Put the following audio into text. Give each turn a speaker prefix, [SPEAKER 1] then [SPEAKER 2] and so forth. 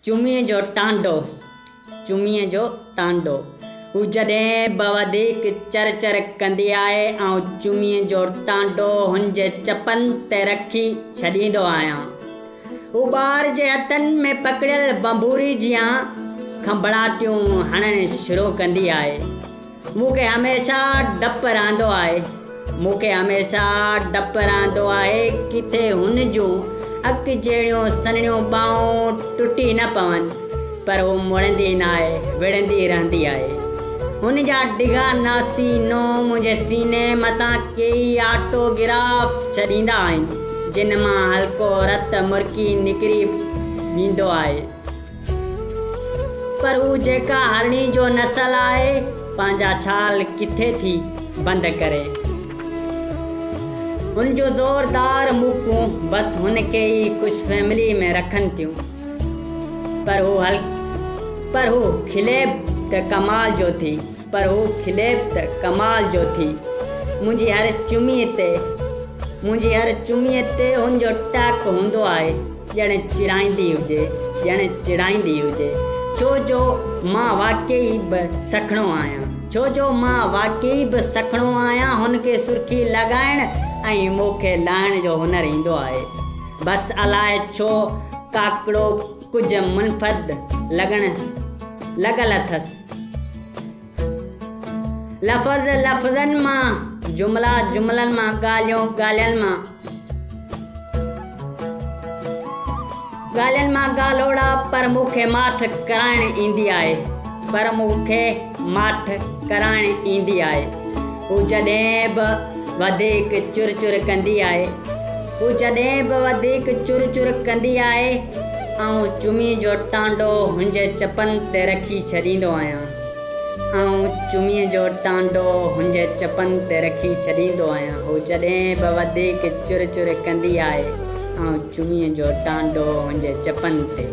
[SPEAKER 1] چميء جو ٽانڊو، چميء جو ٽانڊو. هو جڏهن به وڌيڪ چر چر ڪندي آهي، آئون چميء جو ٽانڊو هن جي چپن تي رکي ڇڏيندو آهيان. هو ٻار جي هٿن ۾ پڪڙيل بنبوري جيان کنڀڙاٽيون هڻڻ شروع ڪندي آهي. مون کي هميشه ڊپ رهندو آهي، مون کي هميشه ڊپ رهندو آهي ڪٿي هن جون اک جهڙيون سنهڙيون ٻانهون ٽٽي نه پون، پر هو مڙندي ناهي، وڙهندي رهندي آهي. هن جا ڊگها ناسي نونهن منهنجي سيني مٿان ڪيئي آٽو گراف ڇڏيندا آهن، جن مان هلڪو رت مرڪي نڪري ويندو آهي. پر هو جيڪا هرڻي جو نسل آهي، پنهنجا ڇال ڪٿي ٿي بند ڪري. هن جون زوردار موڪون بس هن کي ئي خوش فيملي ۾ رکن ٿيون. پر هو هل پر هو کلي به ته ڪمال جو ٿي. پر هو کلي به ته ڪمال جو ٿي. منهنجي هر چميء تي منهنجي هر چميء تي هن جو ٽهڪ هوندو آهي. ڄڻ چڙائيندي هجي، ڄڻ چڙائيندي هجي. ڇو جو مان واقعي به سکڻو آهيان. ڇو جو مان واقعي به سکڻو آهيان. هن کي سرخي لڳائڻ ۽ مون کي لاهڻ جو هنر ايندو آهي. بس الاء ڇو ڪاڪڙو ڪجهه منفرد لڳڻ لڳل اٿس. لفظ لفظن مان، جملا جملن مان، ڳالهيون ڳالهين مان، ڳالهين مان ڳالهوڙا، پر مون کي ماٺ ڪرائڻ ايندي آهي، پر مون کي ماٺ ڪرائڻ ايندي آهي. هو جڏهن به وڌيڪ چر چر ڪندي آهي، هو جڏهن به وڌيڪ چر چر ڪندي آهي، آئون چميء جو ٽانڊو هن جي چپن تي رکي ڇڏيندو آهيان. آئون چميء جو ٽانڊو هن جي چپن تي رکي ڇڏيندو آهيان. هو جڏهن به وڌيڪ چر چر ڪندي آهي، آئون چميء جو ٽانڊو هن جي چپن تي.